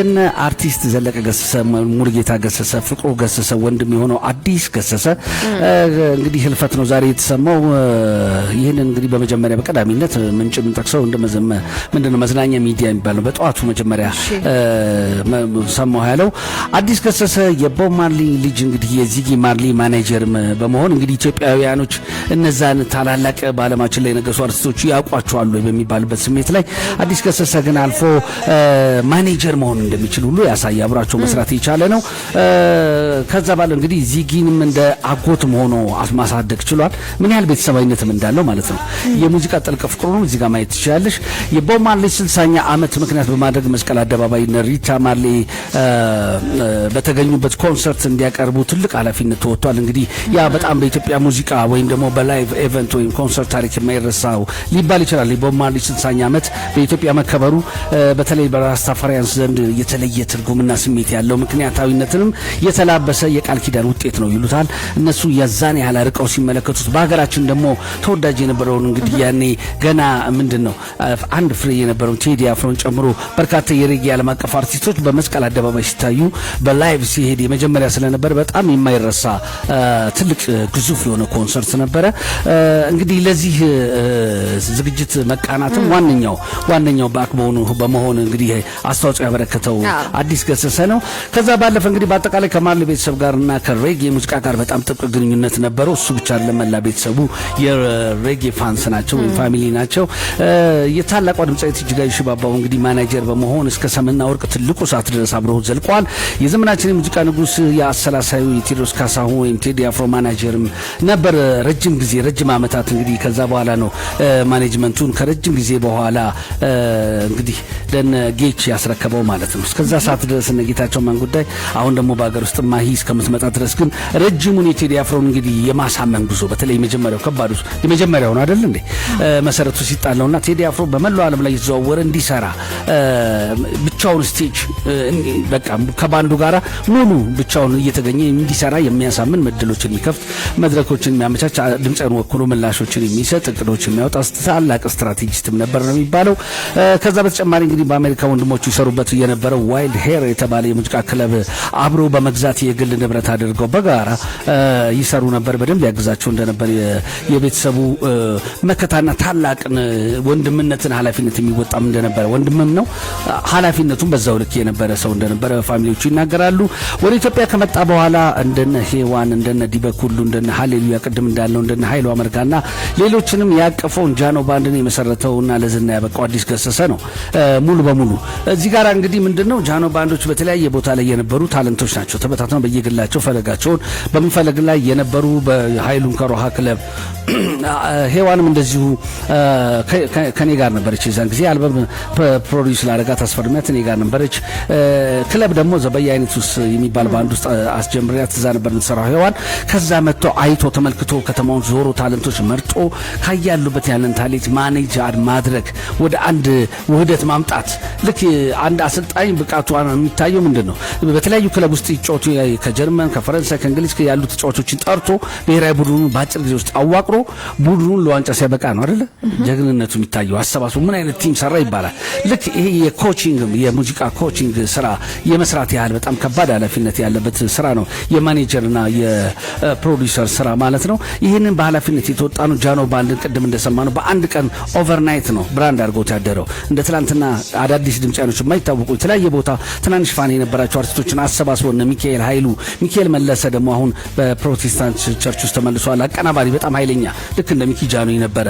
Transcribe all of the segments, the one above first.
የነ አርቲስት ዘለቀ ገሰሰ፣ ሙሉጌታ ገሰሰ፣ ፍቅሩ ገሰሰ ወንድም የሆነው አዲስ ገሰሰ እንግዲህ ህልፈት ነው ዛሬ የተሰማው። ይህንን እንግዲህ በመጀመሪያ በቀዳሚነት ምንጭ የምንጠቅሰው ምንድነው መዝናኛ ሚዲያ የሚባል ነው። በጠዋቱ መጀመሪያ ሰማሁ ያለው አዲስ ገሰሰ የቦብ ማርሊ ልጅ እንግዲህ የዚጊ ማርሊ ማኔጀር በመሆን እንግዲህ ኢትዮጵያውያኖች እነዛን ታላላቅ በዓለማችን ላይ የነገሱ አርቲስቶቹ ያውቋቸዋል ወይ በሚባልበት ስሜት ላይ አዲስ ገሰሰ ግን አልፎ ማኔጀር መሆን እንደሚችል ሁሉ ያሳየ አብሯቸው መስራት የቻለ ነው። ከዛ ባለ እንግዲህ ዚጊንም እንደ አጎትም ሆኖ ማሳደግ ችሏል። ምን ያህል ቤተሰባዊነትም እንዳለው ማለት ነው። የሙዚቃ ጥልቅ ፍቅሩንም እዚህ ጋር ማየት ትችላለሽ። የቦብ ማርሊ 60ኛ ዓመት ምክንያት በማድረግ መስቀል አደባባይ እነ ሪታ ማርሊ በተገኙበት ኮንሰርት እንዲያቀርቡ ትልቅ ኃላፊነት ተወጥቷል። እንግዲህ ያ በጣም በኢትዮጵያ ሙዚቃ ወይም ደግሞ በ live event ወይም ኮንሰርት ታሪክ የማይረሳው ሊባል ይችላል። የቦብ ማርሊ 60ኛ ዓመት በኢትዮጵያ መከበሩ በተለይ በራስታፋሪያንስ ዘንድ የተለየ ትርጉምና ስሜት ያለው ምክንያታዊነትንም የተላበሰ የቃል ኪዳን ውጤት ነው ይሉታል። እነሱ የዛን ያህል አርቀው ሲመለከቱት፣ በሀገራችን ደግሞ ተወዳጅ የነበረውን እንግዲህ ያኔ ገና ምንድን ነው አንድ ፍሬ የነበረውን ቴዲ አፍሮን ጨምሮ በርካታ የሬጌ ዓለም አቀፍ አርቲስቶች በመስቀል አደባባይ ሲታዩ በ live ሲሄድ የመጀመሪያ ስለነበር በጣም የማይረሳ ትልቅ ግዙፍ የሆነ ኮንሰርት ነበረ። እንግዲህ ለዚህ ዝግጅት መቃናትም ዋነኛው backbone ኡ በመሆን እንግዲህ አስተዋጽኦ ያበረከተው አዲስ ገሰሰ ነው። ከዛ ባለፈ እንግዲህ በአጠቃላይ ከማርሊ ቤተሰብ ጋርና ከሬጌ ሙዚቃ ጋር በጣም ጥብቅ ግንኙነት ነበረው። እሱ ብቻ ለመላ ቤተሰቡ የሬጌ fans ናቸው ወይም family ናቸው። የታላቋ ድምፃዊት እጅጋየሁ ሽባባው እንግዲህ ማናጀር በመሆን እስከ ሰምና ወርቅ ትልቁ ሰዓት ድረስ አብረው ዘልቀዋል። የዘመናችን የሙዚቃ ንጉስ የአሰላሳዩ የቴዎድሮስ ካሳሁን ወይም ቴዲ አፍሮ ማናጀርም ነበር ረጅም ጊዜ፣ ረጅም ዓመታት። እንግዲህ ከዛ በኋላ ነው management ኡን ከረጅም ጊዜ በኋላ እንግዲህ ለነ ጌች ያስረከበው ማለት ነው። እስከዛ ሰዓት ድረስ እነ ጌታቸው ማን ጉዳይ፣ አሁን ደግሞ በሀገር ውስጥ ማሂ እስከምትመጣ ድረስ ግን ረጅሙን የቴዲ አፍሮን እንግዲህ የማሳመን ጉዞ፣ በተለይ የመጀመሪያው ከባዱ የመጀመሪያው ነው አይደል እንዴ፣ መሰረቱ ሲጣለውና ቴዲ አፍሮ በመላው ዓለም ላይ የተዘዋወረ እንዲሰራ ብቻውን stage በቃ ከባንዱ ጋራ ሙሉ ብቻውን እየተገኘ እንዲሰራ የሚያሳምን፣ እድሎችን የሚከፍት፣ መድረኮችን የሚያመቻች፣ ድምፅን ወክሎ ምላሾችን የሚሰጥ፣ እቅዶችን የሚያወጣ ታላቅ strategist ም ነበር ነው የሚባለው። ከዛ በተጨማሪ እንግዲህ በአሜሪካ ወንድሞቹ ይሰሩበት የነበረው Wild Hare የተባለ የሙዚቃ ክለብ አብሮ በመግዛት የግል ንብረት አድርገው በጋራ ይሰሩ ነበር። በደንብ ያግዛቸው እንደነበር፣ የቤተሰቡ መከታና ታላቅ ወንድምነትን ኃላፊነት የሚወጣም እንደነበረ፣ ወንድምም ነው ኃላፊነቱን በዛው ልክ የነበረ ሰው እንደነበረ family ዎቹ ይናገራሉ። ወደ ኢትዮጵያ ከመጣ በኋላ እንደነ ሄዋን፣ እንደነ ዲበኩሉ፣ እንደነ ሀሌሉያ፣ ቅድም እንዳልነው እንደነ ኃይሉ አመርጋና ሌሎችንም ያቀፈውን ጃኖ ባንድን የመሰረተውና ለዝና ያበቃው አዲስ ገሰሰ ነው ሙሉ በሙሉ። እዚህ ጋር እንግዲህ ምንድነው ጃኖ ባንዶች በተለያየ ቦታ ላይ የነበሩ talent ኦች ናቸው። ተበታትነው በየግላቸው ፈለጋቸውን በመፈለግ ላይ የነበሩ፣ በኃይሉን ከሮሃ ክለብ፣ ሄዋንም እንደዚሁ ከኔ ጋር ነበረች። የዛን ጊዜ አልበም produce ላረጋት አስፈርሚያት እኔ ጋር ነበረች። ክለብ ደግሞ ዘበየ አይነት ውስጥ የሚባል ባንድ ውስጥ አስጀምሪያት እዛ ነበር የምትሰራው ሄዋን። ከዛ መጥቶ አይቶ ተመልክቶ ከተማውን ዞሮ talent ኦች መርጦ ካያሉበት ያንን talent manage ማድረግ፣ ወደ አንድ ውህደት ማምጣት፣ ልክ አንድ አሰልጣኝ ብቃቱ የሚታየው ምንድን ነው? በተለያዩ ክለብ ውስጥ ይጫወቱ ከጀርመን፣ ከፈረንሳይ፣ ከእንግሊዝ ያሉ ተጫዋቾችን ጠርቶ ብሔራዊ ቡድኑን በአጭር ጊዜ ውስጥ አዋቅሮ ቡድኑን ለዋንጫ ሲያበቃ ነው አይደለ? ጀግንነቱ የሚታየው፣ አሰባስቡ ምን አይነት team ሰራ ይባላል። ልክ ይሄ የ coaching፣ የሙዚቃ coaching ስራ የመስራት ያህል በጣም ከባድ ኃላፊነት ያለበት ስራ ነው የማኔጀርና የፕሮዲውሰር ስራ ማለት ነው። ይህንን በኃላፊነት የተወጣ ነው። ጃኖ ባንድን ቅድም እንደሰማነው በአንድ ቀን overnight ነው brand አድርጎት ያደረው። እንደ ትላንትና አዳዲስ ድምፃኖች የማይታወቁ የተለያየ ቦታ ትናንሽ fan የነበራቸው አርቲስቶችን አሰባስቦ እነ ሚካኤል ኃይሉ፣ ሚካኤል መለሰ ደግሞ አሁን በፕሮቴስታንት church ውስጥ ተመልሷል። አቀናባሪ በጣም ኃይለኛ ልክ እንደ ሚኪ ጃኖ የነበረ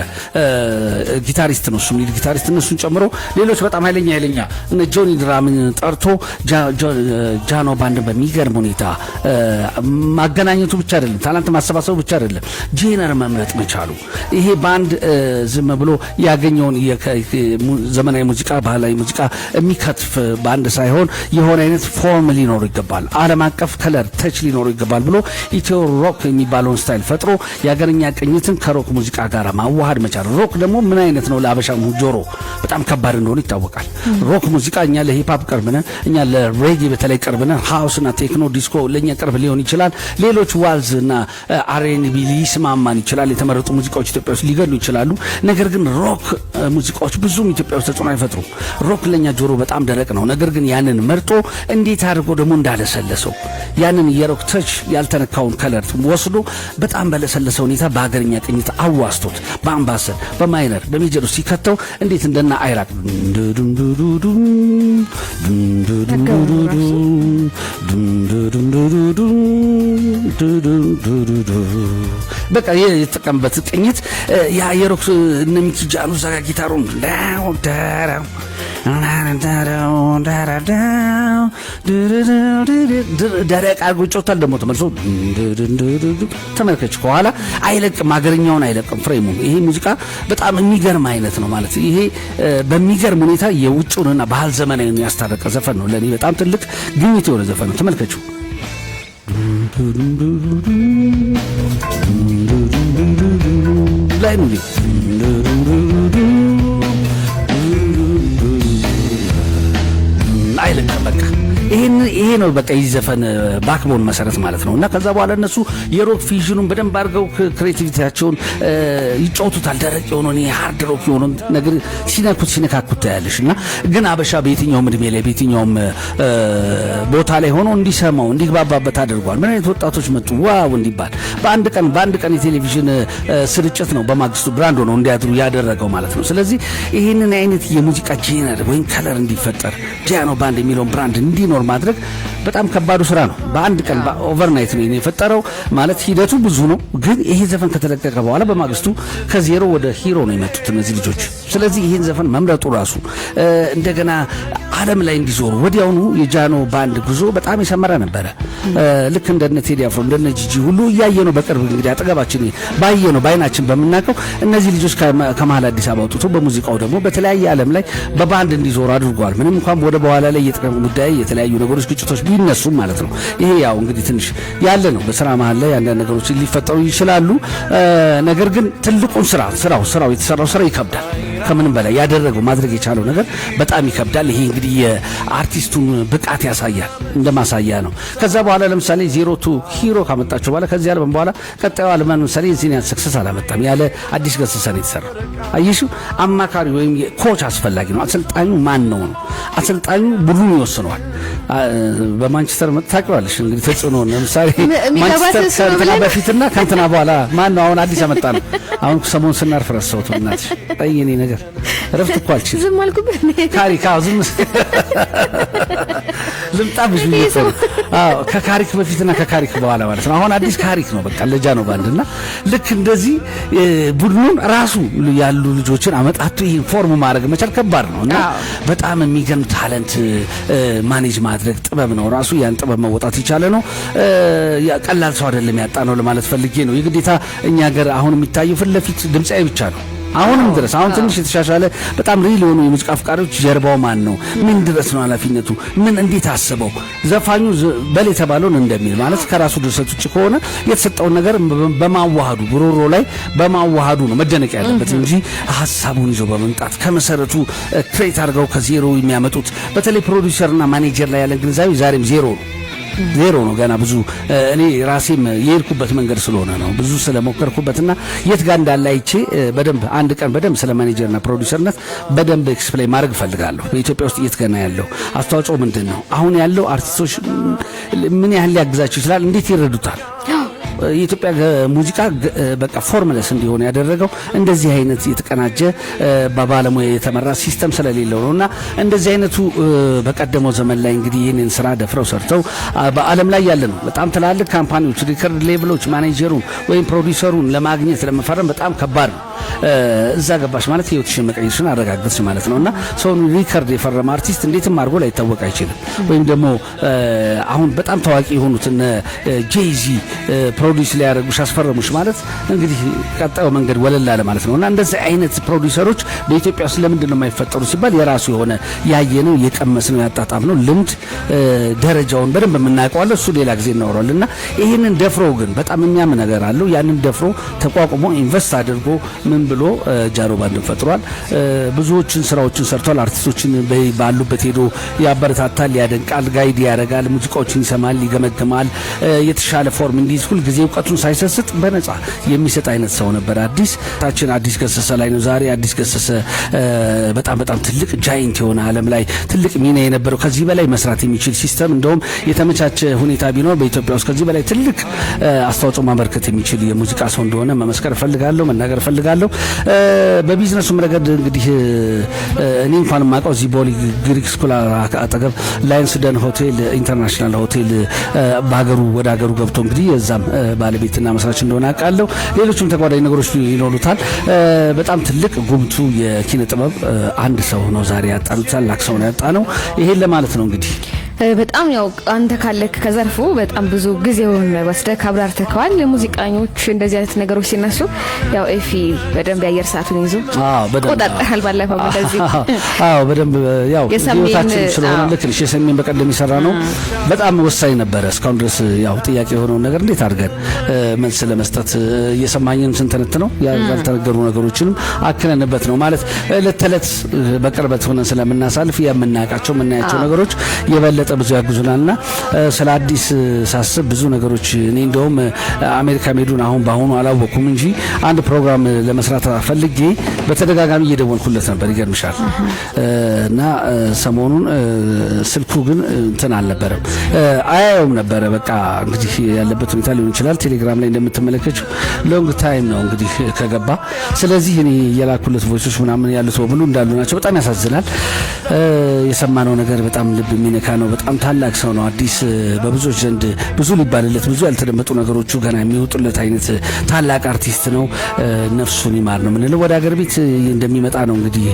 ጊታሪስት ነው። እሱም lead guitarist፣ እነሱን ጨምሮ ሌሎች በጣም ኃይለኛ ኃይለኛ እነ ጆኒ ድራምን ጠርቶ ጃኖ ባንድን በሚገርም ሁኔታ ማገናኘቱ ብቻ አይደለም፣ talent ማሰባሰቡ ብቻ አይደለም፣ genre መምረጥ መቻሉ፣ ይሄ ባንድ ዝም ብሎ ያገኘውን ዘመናዊ ሙዚቃ፣ ባህላዊ ሙዚቃ የሚከትፍ ባንድ ሳይሆን የሆነ አይነት form ሊኖሩ ይገባል፣ ዓለም አቀፍ color touch ሊኖሩ ይገባል ብሎ ኢትዮ ሮክ የሚባለውን style ፈጥሮ የሀገርኛ ቅኝትን ከ rock ሙዚቃ ጋር ማዋሃድ መቻል። Rock ደግሞ ምን አይነት ነው? ለአበሻ ጆሮ በጣም ከባድ እንደሆነ ይታወቃል። Rock ሙዚቃ እኛ ለ hip hop ቅርብ ነን፣ እኛ ለሬጌ በተለይ ቅርብ ነን። House እና techno፣ disco ለእኛ ቅርብ ሊሆን ይችላል። ሌሎች waltz እና R&B ሊስማማን ይችላል። የተመረጡ ሙዚቃዎች ኢትዮጵያ ውስጥ ሊገሉ ይችላሉ። ነገር ግን rock ሙዚቃዎች ብዙም ኢትዮጵያ ውስጥ ተጽዕኖ አይፈጥሩም። Rock ለኛ ጆሮ በጣም ደረቅ ነው። ነገር ግን ያንን መርጦ እንዴት አድርጎ ደግሞ እንዳለሰለሰው፣ ያንን የ rock touch ያልተነካውን color ወስዶ በጣም በለሰለሰ ሁኔታ በሀገርኛ ቅኝት አዋስቶት በአምባሰል፣ በ minor፣ በ major ሲከተው እንዴት እንደና አይራቅ በቃ የተጠቀምበት ቅኝት ያ የ rock እነ ሚኪ ጃኖ እዛ ጋር ጊታሩን ደረቅ አድርጎ ይጮታል። ደግሞ ተመልሶ ተመልከች፣ ከኋላ አይለቅም፣ ሀገርኛውን አይለቅም frame ኡ። ይሄ ሙዚቃ በጣም የሚገርም አይነት ነው ማለት ይሄ በሚገርም ሁኔታ የውጭውንና ባህል ዘመናዊን ያስታረቀ ዘፈን ነው። ለእኔ በጣም ትልቅ ግኝት የሆነ ዘፈን ነው። ተመልከችው። ላይ ነው አይለቅም። በቃ ይሄ ነው በቃ ይህ ዘፈን backbone መሰረት ማለት ነው። እና ከዛ በኋላ እነሱ የ rock fusion ኑን በደንብ አድርገው creativity ያቸውን ይጫወቱታል። ደረቅ የሆነውን hard rock የሆነውን ነገር ሲነኩት ሲነካኩት ታያለሽ። እና ግን አበሻ በየትኛውም እድሜ ላይ በየትኛውም ቦታ ላይ ሆኖ እንዲሰማው እንዲግባባበት አድርጓል። ምን አይነት ወጣቶች መጡ wow እንዲባል በአንድ ቀን የቴሌቪዥን ስርጭት ነው በማግስቱ brand ሆነው እንዲያድሩ ያደረገው ማለት ነው። ስለዚህ ይህንን አይነት የሙዚቃ genre ወይም color እንዲፈጠር፣ ጃኖ ባንድ የሚለውን brand እንዲኖር ማድረግ በጣም ከባዱ ስራ ነው። በአንድ ቀን overnight ነው የፈጠረው ማለት ሂደቱ ብዙ ነው። ግን ይሄ ዘፈን ከተለቀቀ በኋላ በማግስቱ ከዜሮ ወደ hero ነው የመጡት እነዚህ ልጆች። ስለዚህ ይህን ዘፈን መምረጡ ራሱ እንደገና ዓለም ላይ እንዲዞሩ ወዲያውኑ የጃኖ ባንድ ጉዞ በጣም የሰመረ ነበረ። ልክ እንደነ ቴዲ አፍሮ፣ እንደነ ጂጂ ሁሉ እያየ ነው በቅርብ እንግዲህ አጠገባችን ባየ ነው በአይናችን በምናውቀው እነዚህ ልጆች ከመሀል አዲስ አበባ አውጥቶ በሙዚቃው ደግሞ በተለያየ ዓለም ላይ በባንድ እንዲዞሩ አድርጓል። ምንም እንኳን ወደ በኋላ ላይ የጥቅም ጉዳይ የተለያዩ ነገሮች ግጭቶች ቢነሱም ማለት ነው። ይሄ ያው እንግዲህ ትንሽ ያለ ነው። በስራ መሀል ላይ አንዳንድ ነገሮች ሊፈጠሩ ይችላሉ። ነገር ግን ትልቁን ስራ ስራው የተሰራው ስራ ይከብዳል። ከምንም በላይ ያደረገው ማድረግ የቻለው ነገር በጣም ይከብዳል። ይሄ እንግዲህ የአርቲስቱን ብቃት ያሳያል፣ እንደ ማሳያ ነው። ከዛ በኋላ ለምሳሌ zero to hero ካመጣቸው በኋላ ከዚህ አልበም በኋላ ቀጣዩ አልበም ለምሳሌ የዚህን ያህል success አላመጣም። ያለ አዲስ ገሰሰ ነው የተሰራው። አየሽው፣ አማካሪ ወይም coach አስፈላጊ ነው። አሰልጣኙ ማን ነው ነው አሰልጣኙ ቡድኑን ይወስነዋል። በማንቸስተር ታውቂዋለሽ እንግዲህ ተጽዕኖ ለምሳሌ ማንቸስተር ከእንትና በፊትና ከእንትና በኋላ ማን ነው? አሁን አዲስ ያመጣ ነው። አሁን ሰሞን ስናርፍ ረሳሁት። እናትሽ ጠይ የኔ ነገር እረፍት እኮ አልችልም። ዝም አልኩብህ። ካሪክ፣ አዎ፣ ዝም ልምጣብሽ ብዬ እኮ ነው። አዎ፣ ከካሪክ በፊትና ከካሪክ በኋላ ማለት ነው። አሁን አዲስ ካሪክ ነው በቃ ለጃኖ ባንድና ልክ እንደዚህ ቡድኑን ራሱ ያሉ ልጆችን አመጣቱ ይሄን form ማድረግ መቻል ከባድ ነው እና በጣም የሚገርም talent manage ማድረግ ጥበብ ነው። ራሱ ያን ጥበብ መወጣት የቻለ ነው። ቀላል ሰው አይደለም ያጣ ነው ለማለት ፈልጌ ነው። የግዴታ እኛ ሀገር አሁን የሚታየው ፊት ለፊት ድምፃዊ ብቻ ነው። አሁንም ድረስ አሁን ትንሽ የተሻሻለ በጣም real የሆኑ የሙዚቃ አፍቃሪዎች ጀርባው ማን ነው? ምን ድረስ ነው ኃላፊነቱ? ምን እንዴት አስበው ዘፋኙ በል የተባለውን እንደሚል ማለት ከራሱ ድርሰት ውጭ ከሆነ የተሰጠውን ነገር በማዋሃዱ ጉሮሮ ላይ በማዋሃዱ ነው መደነቅ ያለበት እንጂ ሀሳቡን ይዞ በመምጣት ከመሰረቱ create አድርገው ከዜሮ የሚያመጡት በተለይ producer ና manager ላይ ያለን ግንዛቤ ዛሬም ዜሮ ነው። ዜሮ ነው። ገና ብዙ እኔ ራሴም የሄድኩበት መንገድ ስለሆነ ነው ብዙ ስለሞከርኩበትና የት ጋር እንዳለ አይቼ በደንብ አንድ ቀን በደንብ ስለ manager ና producer ነት በደንብ explain ማድረግ እፈልጋለሁ። በኢትዮጵያ ውስጥ የት ገና ያለው አስተዋጽኦ ምንድን ነው? አሁን ያለው አርቲስቶች ምን ያህል ሊያግዛቸው ይችላል? እንዴት ይረዱታል? የኢትዮጵያ ሙዚቃ በቃ formless እንዲሆን ያደረገው እንደዚህ አይነት የተቀናጀ በባለሙያ የተመራ system ስለሌለው ነው። እና እንደዚህ አይነቱ በቀደመው ዘመን ላይ እንግዲህ ይህንን ስራ ደፍረው ሰርተው በዓለም ላይ ያለ ነው። በጣም ትላልቅ company ዎች፣ record label ኦች manager ኡን ወይም ፕሮዲውሰሩን ለማግኘት ለመፈረም በጣም ከባድ ነው። እዛ ገባሽ ማለት ህይወትሽን መቀየርሽን አረጋገጥሽ ማለት ነው። እና ሰውን record የፈረመ አርቲስት እንዴትም አድርጎ ላይታወቅ አይችልም። ወይም ደግሞ አሁን በጣም ታዋቂ የሆኑት እነ ጄይዚ produce ሊያደርጉሽ አስፈረሙሽ ማለት እንግዲህ ቀጣዩ መንገድ ወለል አለ ማለት ነው። እና እንደዚህ አይነት ፕሮዲውሰሮች በኢትዮጵያ ውስጥ ለምንድን ነው የማይፈጠሩ ሲባል የራሱ የሆነ ያየነው የቀመስነው ያጣጣምነው ልምድ ደረጃውን በደንብ የምናውቀዋለን። እሱ ሌላ ጊዜ እናወራለን። እና ይህንን ደፍሮ ግን በጣም የሚያም ነገር አለው። ያንን ደፍሮ ተቋቁሞ invest አድርጎ ምን እንደምንም ብሎ ጃኖ ባንድን ፈጥሯል። ብዙዎችን ስራዎችን ሰርቷል። አርቲስቶችን ባሉበት ሄዶ ያበረታታል፣ ያደንቃል፣ guide ያደርጋል፣ ሙዚቃዎችን ይሰማል፣ ይገመግማል። የተሻለ form እንዲይዝ ሁልጊዜ እውቀቱን ሳይሰስት በነጻ የሚሰጥ አይነት ሰው ነበር። አዲስ ታችን አዲስ ገሰሰ ላይ ነው ዛሬ። አዲስ ገሰሰ በጣም በጣም ትልቅ giant የሆነ፣ ዓለም ላይ ትልቅ ሚና የነበረው፣ ከዚህ በላይ መስራት የሚችል system፣ እንደውም የተመቻቸ ሁኔታ ቢኖር በኢትዮጵያ ውስጥ ከዚህ በላይ ትልቅ አስተዋጽኦ ማበርከት የሚችል የሙዚቃ ሰው እንደሆነ መመስከር እፈልጋለሁ፣ መናገር እፈልጋለሁ። በቢዝነሱም ረገድ እንግዲህ እኔ እንኳን የማውቀው እዚህ ቦሌ ግሪክ ስኩል አጠገብ ላየንስ ደን ሆቴል፣ ኢንተርናሽናል ሆቴል በሀገሩ ወደ ሀገሩ ገብቶ እንግዲህ የዛም ባለቤትና መስራች እንደሆነ አውቃለሁ። ሌሎችም ተጓዳኝ ነገሮች ይኖሩታል። በጣም ትልቅ ጉምቱ የኪነ ጥበብ አንድ ሰው ነው ዛሬ ያጣነው፣ ታላቅ ሰው ነው ያጣነው። ይሄን ለማለት ነው እንግዲህ። በጣም ያው አንተ ካለክ ከዘርፉ በጣም ብዙ ጊዜውን ወስደህ አብራርተከዋል። ሙዚቀኞች እንደዚህ አይነት ነገሮች ሲነሱ ያው ኤፊ በደንብ የአየር ሰዓቱን ይዞ ቆጣጠራል። ባለፈው እንደዚህ አዎ፣ በደንብ ያው ህይወታችን ስለሆነ ልክ ነሽ። የሰሜን በቀደም የሰራ ነው በጣም ወሳኝ ነበረ። እስካሁን ድረስ ያው ጥያቄ የሆነውን ነገር እንዴት አድርገን መልስ ለመስጠት እየሰማኝን ስንተነት ነው፣ ያልተነገሩ ነገሮችንም አክለንበት ነው። ማለት እለት ተዕለት በቅርበት ሆነን ስለምናሳልፍ የምናውቃቸው የምናያቸው ነገሮች የበለጠ ብዙ ያግዙናልና ስለ አዲስ ሳስብ ብዙ ነገሮች፣ እኔ እንደውም አሜሪካ መሄዱን አሁን በአሁኑ አላወኩም እንጂ አንድ ፕሮግራም ለመስራት ፈልጌ በተደጋጋሚ እየደወልኩለት ነበር፣ ይገርምሻል። እና ሰሞኑን ስልኩ ግን እንትን አልነበረም፣ አያየውም ነበረ። በቃ እንግዲህ ያለበት ሁኔታ ሊሆን ይችላል። ቴሌግራም ላይ እንደምትመለከችው long time ነው እንግዲህ ከገባ። ስለዚህ እኔ የላኩለት voice ኦች ምናምን ያሉት በሙሉ እንዳሉ ናቸው። በጣም ያሳዝናል። የሰማነው ነገር በጣም ልብ የሚነካ ነው። በጣም ታላቅ ሰው ነው አዲስ። በብዙዎች ዘንድ ብዙ ሊባልለት፣ ብዙ ያልተደመጡ ነገሮቹ ገና የሚወጡለት አይነት ታላቅ አርቲስት ነው። ነፍሱን ይማር ነው የምንለው። ወደ ሀገር ቤት እንደሚመጣ ነው እንግዲህ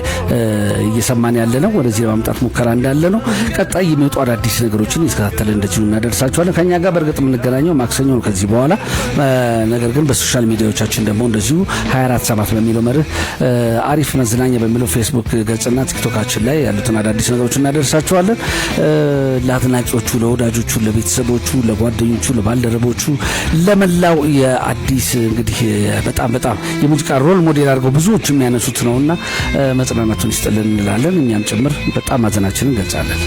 እየሰማን ያለ ነው። ወደዚህ ለማምጣት ሙከራ እንዳለ ነው። ቀጣይ የሚወጡ አዳዲስ ነገሮችን እየተከታተልን እንደዚሁ እናደርሳችኋለን። ከኛ ጋር በእርግጥ የምንገናኘው ማክሰኞ ነው ከዚህ በኋላ። ነገር ግን በ social media ዎቻችን ደግሞ እንደዚሁ 24/7 በሚለው መርህ አሪፍ መዝናኛ በሚለው ፌስቡክ ገጽና ቲክቶካችን ላይ ያሉትን አዳዲስ ነገሮች እናደርሳችኋለን። ለአድናቂዎቹ፣ ለወዳጆቹ፣ ለቤተሰቦቹ፣ ለጓደኞቹ፣ ለባልደረቦቹ፣ ለመላው የአዲስ እንግዲህ በጣም በጣም የሙዚቃ role model አድርገው ብዙዎች የሚያነሱት ነውና መጽናናቱን ይስጥልን እንላለን። እኛም ጭምር በጣም ሀዘናችንን እንገልጻለን።